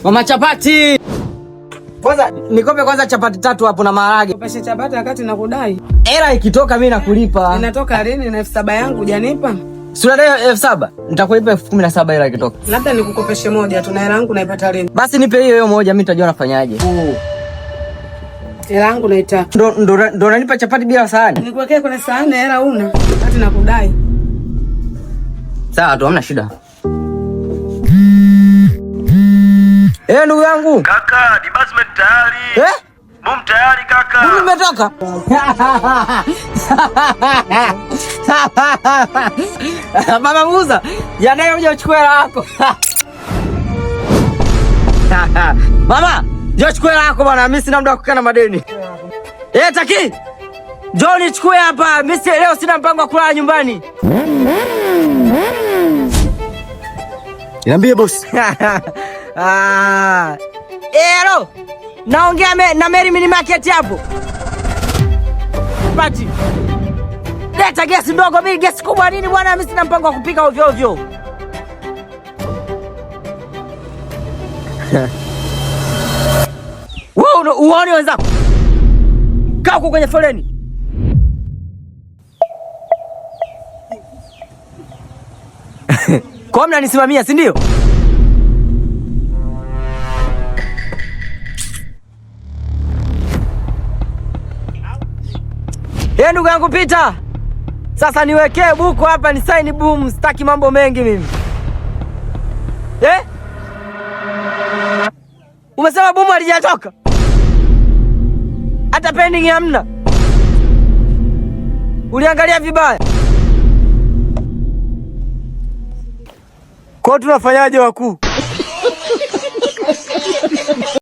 Mama chapati. Kwanza nikope kwanza chapati tatu hapo na maharage. Kopeshe chapati wakati nakudai. Hela ikitoka mimi nakulipa. Inatoka lini na 7,000 yangu hujanipa? Si unadai 7,000? Nitakulipa 17,000 hela ikitoka. Labda nikukopeshe moja tu na hela yangu naipata lini? Basi nipe hiyo hiyo moja, mimi nitajua nafanyaje. Hela yangu naitaka. Ndo nanipa chapati bila sahani? Nikuwekee kwenye sahani hela una. Wakati nakudai. Sawa tu, hamna shida. Ndugu yangu. Kaka, disbursement tayari. Eh? Boom tayari kaka. Boom imetoka. Mama Musa, jana uje uchukue hela yako. Mama, njoo uchukue hela yako bwana, mimi sina muda wa kukaa na madeni. Taki. Njoo nichukue hapa, mimi leo sina mpango wa kulala nyumbani. Niambie boss. Hello. Naongea na Mary Mini Market hapo. Pati. Leta gesi ndogo, mimi gesi kubwa nini bwana, mimi sina mpango wa kupika ovyo ovyo. Wewe uone wenzako. Kaa huko kwenye foleni. Kwa mnanisimamia, si ndio? Ndugu yangu Peter. Sasa niwekee buku hapa ni sign boom, sitaki mambo mengi mimi. Umesema boom halijatoka? Hata pending hamna. Uliangalia vibaya. Kwa tunafanyaje wakuu?